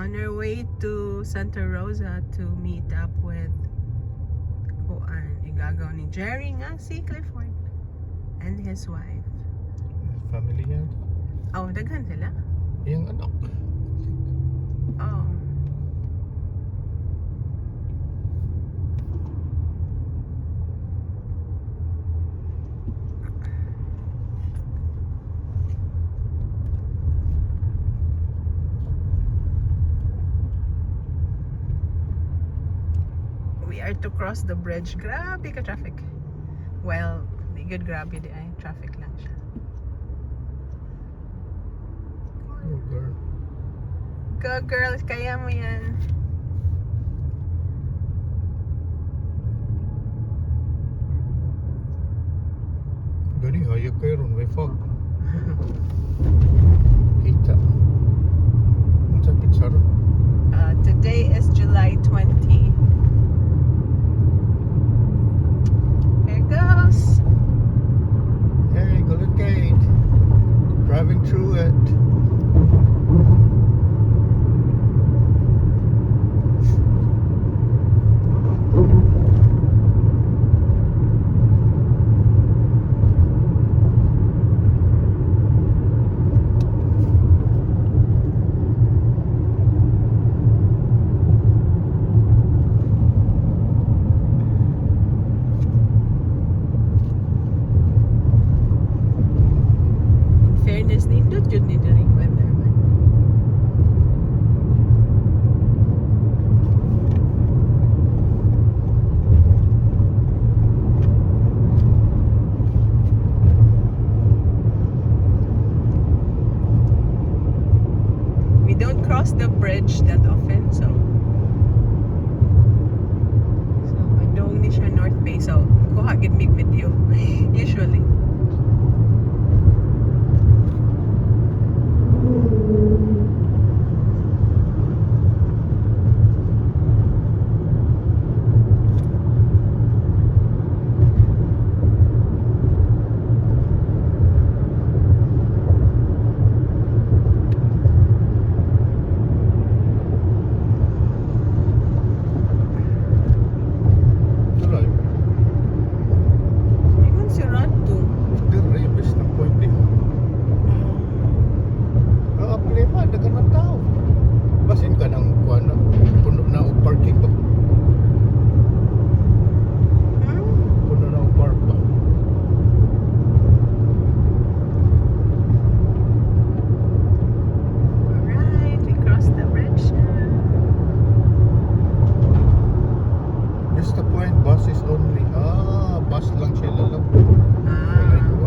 On our way to Santa Rosa to meet up with kuan, igagaw ni Jerry nga si Clifford and his wife. Family yan. Oh, daghan sila? Yung anak. Oh. We are to cross the bridge. Grabe ka traffic. Well, di good grabe di ay traffic lang siya. Oh, girl. Go girl, kaya mo yan. Gani, hayop kayo ron. May fog. Kita. Ang sakit sa ron. Today is July 20. Here goes. Hey, Golden Gate. Driving through it. In fairness, nindot jud ni during weather man. We don't cross the bridge that often, so adong ni siya North Bay, so kuha gid mig video usually. Tuloy. Ingon si Rado. Dire, best na point din. Ah, plema, dagan ng tao. Basin ka ng kuan na, puno na og parking ba? Hmm? Puno na og park ba? Alright, we crossed the bridge na. Vista Point, buses only. Ah, bus lang sila lang. Ah.